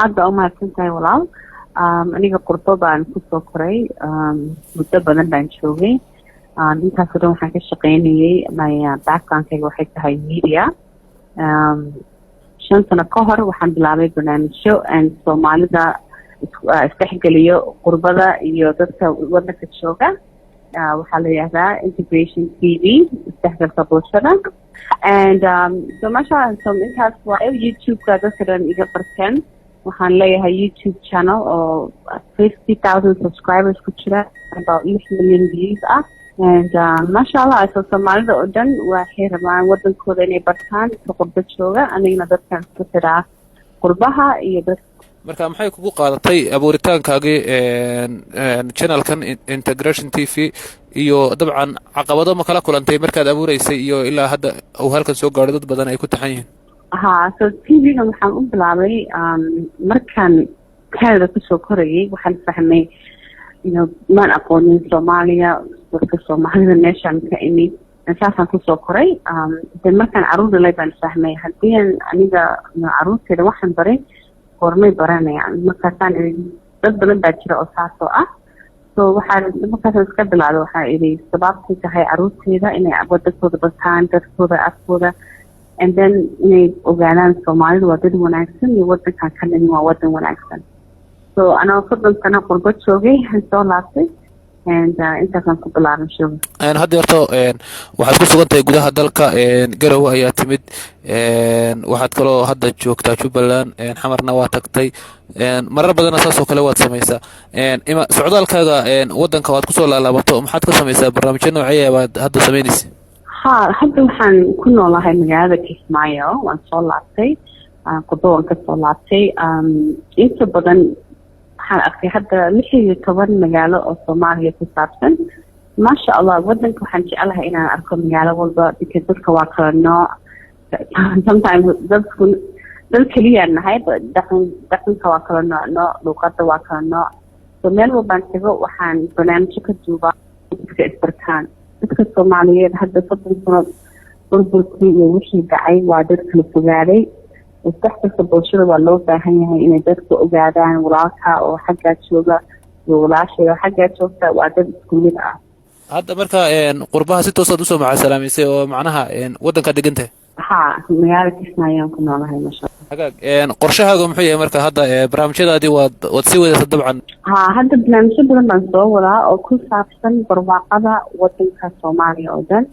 Aad baa umahadsan tahay, walaal. Aniga qurbo baan kusoo koray, muddo badan baan joogay. Intaasoo dhan waxaan ka shaqaynayay, my backgroundkayga waxay tahay media. 5 sano ka hor waxaan bilaabay barnaamijyo and Soomaalida isdhexgeliyo, qurbada iyo dadka wadanka jooga. Waxaa la yidhahdaa Integration TV, isdhexgalka bulshada. And so masha, so intaas waa YouTube-ka dadka dhan iga barteen. Waxaan leeyahay YouTube channel oo 50,000 subscribers ku jira, about 6 million views ah. And masha Allah, so Soomaalida oo dhan waxay rabaan wadankooda inay bartaan, dadka qurbo jooga. Anigana dadkan isku xiraa qurbaha iyo dadka. Marka maxay kugu qaadatay abuuritaankaagii channelkan Integration TV? Iyo dabcan caqabado ma kala kulantay markaad abuureysay iyo ilaa hadda uu halkan soo gaadho, dad badan ay ku taxan yihiin? Ha, so TV-ga waxaan u bilaabay markaan Canada kusoo korayay. Waxaan fahmay maan aqoonin Soomaaliya, dadka Soomaalida meeshaan ka imid, saasaan kusoo koray. De markaan caruur dhalay baan fahmay, haddii aan aniga caruurteeda waxaan baray, goormay baranayaan? Markaasaan ii dad badan baa jira oo saasoo ah. So waxaan markaasaan iska bilaabay, waxaa idhi sababtay tahay caruurteeda inay wadankooda bartaan, dadkooda, afkooda, and then inay ogaadaan Soomaalidu waa dad wanaagsan iyo wadankan ka nimi waa wadan wanaagsan. So anoo 30 sano qurbo joogay aan soo laabtay and intaasaan ku bilaabay show. Hadda horto waxaad ku sugan tahay gudaha dalka, Garowe ayaa timid, waxaad kaloo hadda joogtaa Jubbaland, Xamarna waa tagtay, marar badanna saasoo kale waad samaysaa. Ima socdaalkaaga waddanka waad kusoo laalaabato, maxaad ka samaysaa? Barnaamijyo noocee baad hadda samaynaysa? Ha, hadda waxaan ku noolahay magaalada Kismaayo. Waan soo laabtay, qurbo waan kasoo laabtay. Inta badan waxaan arkay hadda 16 magaalo oo Soomaaliya ku saabsan. Maasha Allah, wadanka waxaan jecelahay inaan arko magaalo walba, because dadka waa kala nooc. Sometimes dadku dad keliyaan nahay, dhaqanka waa kala nooc nooc, luuqada waa kala nooc. So meel walbaan tago waxaan barnaamijyo ka duubaa dadka isbartaan. Dadka Soomaaliyeed hadda 30 sano burburkii iyo wixii dhacay waa dad kala fogaaday. Isdhexgalka bulshada waa loo baahan yahay, inay dadka ogaadaan walaalka oo xaggaa jooga iyo walaashay oo xaggaa joogta waa dad isku mid ah. Hadda marka qurbaha si toosaad usoo macaasalaamaysay oo macnaha waddankaad degan tahay? Ha, magaalada Kismaayaan ku noolahay, masha. Hagaag, qorshahaaga muxuu yahay marka hadda? Barnaamijyadaadii waad sii wadaysa dabcan? Ha, hadda barnaamijyo badan baan soo wadaa oo ku saabsan barwaaqada wadanka Soomaaliya oo dhan,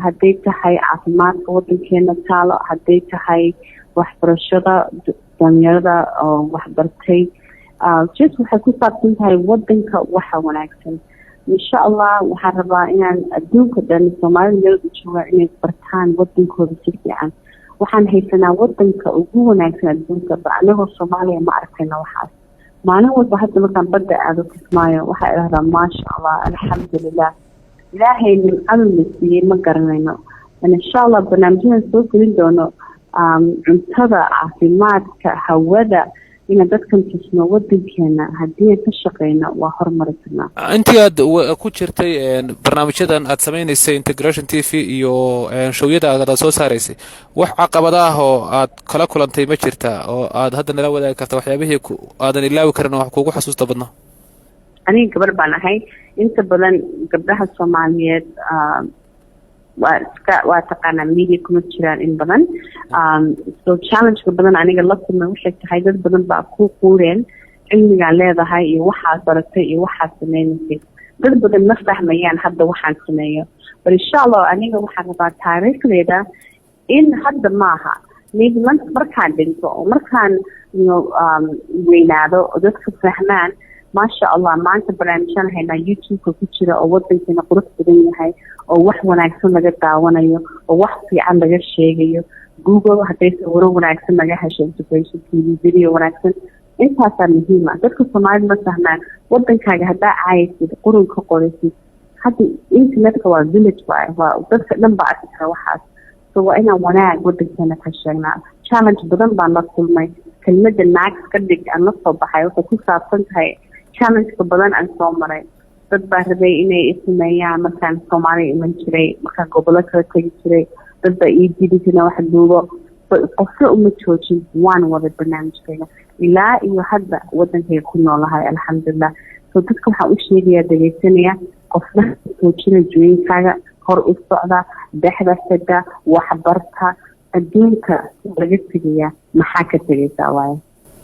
hadday tahay caafimaadka wadankeena taalo, hadday tahay waxbarashada dhalinyarada oo waxbartay. Just waxay ku saabsan tahay wadanka waxa wanaagsan. Insha Allah waxaan rabaa inaan adduunka dhan Soomaalida meel joogaan inay bartaan wadankooda si fiican. Waxaan haysanaa wadanka ugu wanaagsan adduunka ba, anagoo Soomaaliya ma arkayna waxaas. Maalin walba hadda markaan badda aado Kismaayo, waxaa idhahdaa, "Maasha Allah, alxamdulilah, Ilaahay nimcadu na siiyey ma garanayno." Insha Allah barnaamijyadan soo gelin doono cuntada, caafimaadka, hawada, inaan dadkan tusno wadankeena. Haddii aan ka shaqeyno waa horumari karnaa. Intii aad ku jirtay barnaamijyadan aad samaynaysay, Integration TV iyo showyada aad soo saaraysay, wax caqabada ah oo aad kala kulantay ma jirta oo aad hadda nala wadaagi karta, waxyaabihii aadan ilaawi karin oo wax kugu xasuusta badnaa? Aniga gabar baan ahay. Inta badan gabdhaha Soomaaliyeed waa iska, waa taqaanaa, media kuma jiraan in badan. So challengeka badan aniga la kulmay waxay tahay dad badan baa ku quureen cilmigaa leedahay iyo waxaad baratay iyo waxaad sameynaysay. Dad badan ma fahmayaan hadda waxaan sameeyo. But insha Allah aniga waxaan rabaa taariikhdeeda in hadda maaha, maybe markaan dhinto oo markaan weynaado oo dadka fahmaan. Maasha Allah, maanta barnaamijyaan haynaa YouTube-ka ku jira oo wadankeena qurux badan yahay, oo wax wanaagsan laga daawanayo, oo wax fiican laga sheegayo. Google hadday sawiro wanaagsan laga hesho, Integration TV video wanaagsan, intaasaa muhiim ah. Dadka Soomaalida ma fahmaan wadankaaga haddaa caayaysid, qurun ka qoraysid. Hadda internetka waa village waay, waa dadka dhan baa arki kara waxaas. So waa inaan wanaag wadankeena ka sheegnaa. Challenge badan baan la kulmay. Kelmadda "naag ka dhig" aan la soo baxay waxay ku saabsan tahay challengeka badan aan soo maray. Dad baa rabay inay isameeyaan markaan Soomaaliya iman jiray, markaan gobollo kala tegi jiray. Dad baa ii diidi jirna wax duubo. Qofna uma joojin, waan waday barnaamijkayga ilaa iyo hadda wadankayga ku noolahay, alxamdulilah. So dadka waxaan u sheegayaa dhegeysanaya, qofna joojina dreamkaaga, hor u socda, dhexda xidha, waxbarta. Adduunka laga tegayaa, maxaa ka tegaysaa waaye.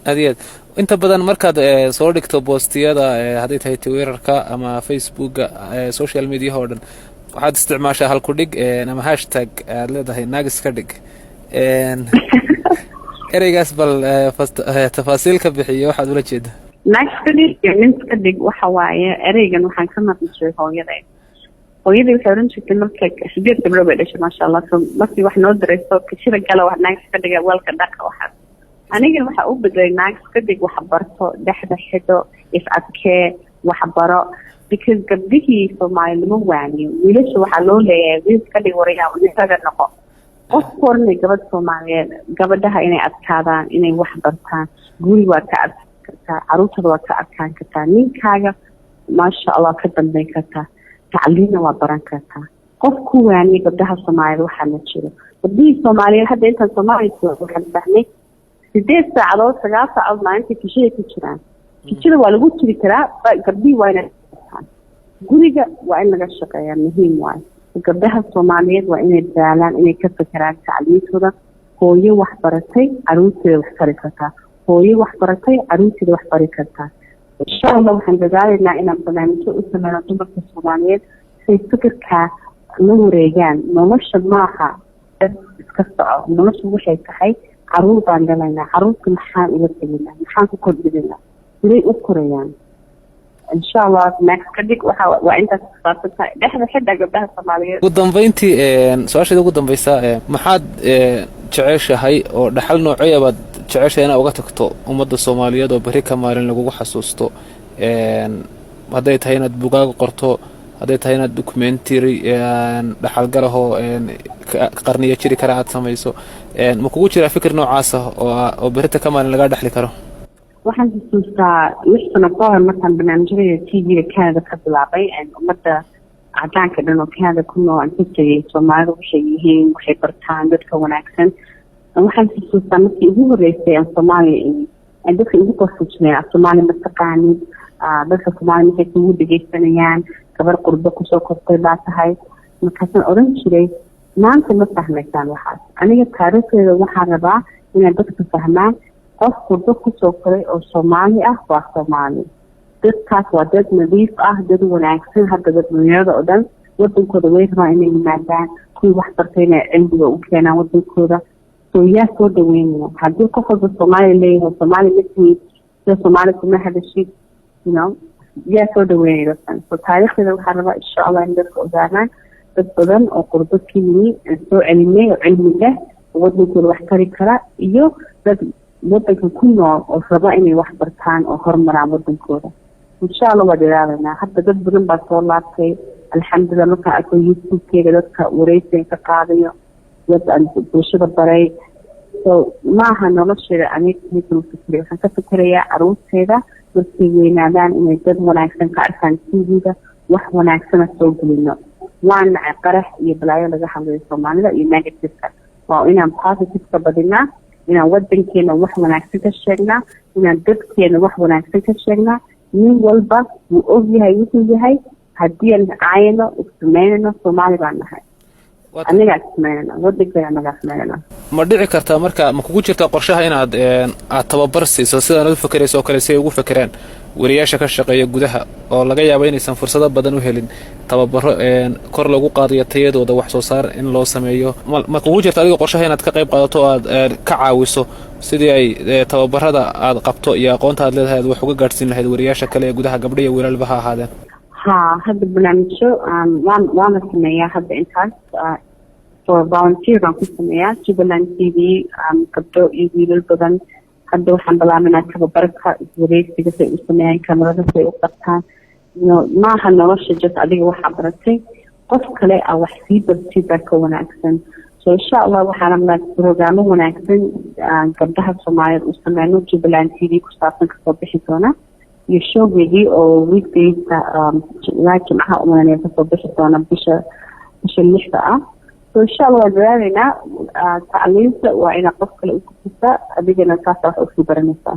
Aad iyo aad. Inta badan markaad soo dhigto postiyada, hadday tahay Twitterka ama Facebooka, social mediaha oo dhan, waxaad isticmaashaa halku dhig ama hashtag aad leedahay "naag iska dhig". Ereygaas bal tafaasiil ka bixiyo, waxaad ula jeeda. Naag iska dhig iyo nin iska dhig waxa waaye, ereygan waxaan ka maqli jiray hooyaday. Hooyadii waxay oran jirtay, marka sideed gabdho bay dhashay, maasha Allah, so markii wax noo dirayso, kishida gala, wax naag iska dhiga, weelka dhaqa. Waxaas anigana waxaa u bedelay naag iska dhig, wax barto, dhexda xidho, is adkee, wax baro, because gabdhihii Soomaali lama waaniyo. Wiilasha waxaa loo leeyahay wiil iska dhig, warayaa, ninkaga noqo. Qof ku oranay gabadh Soomaaliyeed, gabadhaha inay adkaadaan, inay wax bartaan, guri waad ka adkaan kartaa, caruurtada waad ka adkaan kartaa, ninkaaga, maasha Allah, ka dambeyn kartaa, tacliinna waa baran kartaa. Qof ku waaniya gabdhaha Soomaaliyeed waxaa ma jiro. Gabdhihii Soomaaliyeed hadda intaan Soomaaliya joogo waxaan fahmay 8 saacadood, 9 saacadood maalintii kishada ku jiraan. Kishada waa lagu jiri karaa, gabdhihii waa inay bartaan, guriga waa in laga shaqeeyaa, muhiim waayo. Gabdhaha Soomaaliyeed waa inay dadaalaan, inay ka fekeraan tacliintooda. Hooyo wax baratay caruurteeda wax tari kartaa, hooyo wax baratay caruurteeda wax bari kartaa. Insha Allah waxaan dadaalaynaa inaan barnaamijyo u sameyno dumarka Soomaaliyeed say fikirkaa la wareegaan. Nolosha maaha dad iska soco, nolosha waxay tahay caruur baan dhalaynaa, caruurta maxaan uga teginaa, maxaan ku kordhinaa, siday u korayaan? Insha Allah naag iska dhig waxa waa intaas ku saabsan tahay, dhexda xidha, gabdhaha Soomaaliyeed. Ugu dambeyntii, su-aasheeda ugu dambeysa, maxaad jeceshahay oo dhaxal nooceeya baad jeceshahay inaad uga tagto ummadda Soomaaliyeed oo berri ka maalin lagugu xasuusto? Hadday tahay inaad bugaag qorto, hadday tahay inaad documentary dhaxalgalahoo qarniyo jiri kara aad samayso, ma kugu jiraa fikir noocaasa oo berrita ka maalin lagaa dhexli karo? Waxaan xusuustaa 6 sano ka hor markaan barnaamijyada TV-ga Canada ka bilaabay, ummadda cadaanka dhan oo Canada ku nool aan ka tegay Soomaalida waxay yihiin, waxay bartaan, dadka wanaagsan. Waxaan xusuustaa markii ugu horreysay aan Soomaaliya imid, dadka igu qosli jireen, "Af Soomaali ma taqaanid, dadka Soomaaliya maxay kugu dhegeysanayaan, gabar qurbo kusoo kortay baa tahay." Markaasaan oran jiray, maanta ma fahmaysaan waxaas. Aniga taariikhdeeda waxaan rabaa inay dadka fahmaan, qof qurbo kusoo koray oo Soomaali ah waa Soomaali. Dadkaas waa dad nadiif ah, dad wanaagsan. Hadda dad dhalinyarada oo dhan wadankooda way rabaan inay yimaadaan, kuwii wax bartay inay cilmiga u keenaan wadankooda. Soo yaa soo dhaweynaya haddii qof walba Soomaaliya leeyahay, "Soomaali ma tihid, sida Soomaali kuma hadashid"? Yaa soo dhaweynaya dadkan? So taariikhdeeda waxaan rabaa, insha Allah, in dadka ogaanaan dad badan oo qurbo ka yimi aan soo celinay oo cilmi leh oo wadankooda wax tari kara, iyo dad wadanka ku nool oo raba inay wax bartaan oo horumaraan wadankooda. Insha Allah waa dadaalaynaa. Hadda dad badan baa soo laabtay, alxamdulilah. Markaan arko YouTube-keyga dadka wareysiga ka qaadayo, dad aan bulshada baray. So maaha nolosheeda aniga kama fikiray, waxaan ka fikirayaa caruurteeda markay weynaadaan inay dad wanaagsan ka arkaan TV-ga, wax wanaagsana soo gelino. Waan nacay qarax iyo balaayo laga hadlayo Soomaalida iyo negativeka. Waa inaan positiveka badinaa, inaan wadankeena wax wanaagsan ka sheegnaa, inaan dadkeena wax wanaagsan ka sheegnaa. Nin walba wuu og yahay wuxuu yahay. Haddii aan caayano, issameynano, Soomaali baan nahay, annagaa issameynana, wadankeena annagaa issameynana. Ma dhici kartaa marka, ma kugu jirtaa qorshaha inaad aad tababar siiso sidaan u fakerayso oo kale, si ay ugu fakeraan wariyaasha ka shaqeeya gudaha oo laga yaabo inaysan fursado badan u helin, tababaro kor lagu qaadayo tayadooda wax soo saar in loo sameeyo? Ma kugu jirta adiga qorshaha inaad ka qayb qaadato oo aad ka caawiso sidii ay tababarada aad qabto iyo aqoonta aad leedahay aad wax uga gaadhsiin lahayd wariyaasha kale ee gudaha, gabdho iyo wiilalba ha ahaadeen? Ha, hadda barnaamijyo waana sameeyaa hadda intaas, for volunteer baan ku sameeyaa Jubbaland TV, gabdho iyo wiilal badan. Hadda waxaan bilaabanaa tababarka wareysiga, say u sameeyaan, kamarada say u qabtaan. Maaha nolosha just adiga waxaa baratay, qof kale a wax sii bartid baa ka wanaagsan. So insha Allah waxaan rabnaa brograamo wanaagsan gabdhaha Soomaaliyeed u sameyno, Jubbaland TV ku saabsan kasoo bixi doona, iyo showgeedii oo weekdayska ilaa Jimcaha umalanaya kasoo bixi doona bisha 6-da ah. So So insha Allah waan dadaalaynaa. Tacliinta waa inaad qof kale u gudbisaa, adigana saasa wax usii baranaysaa.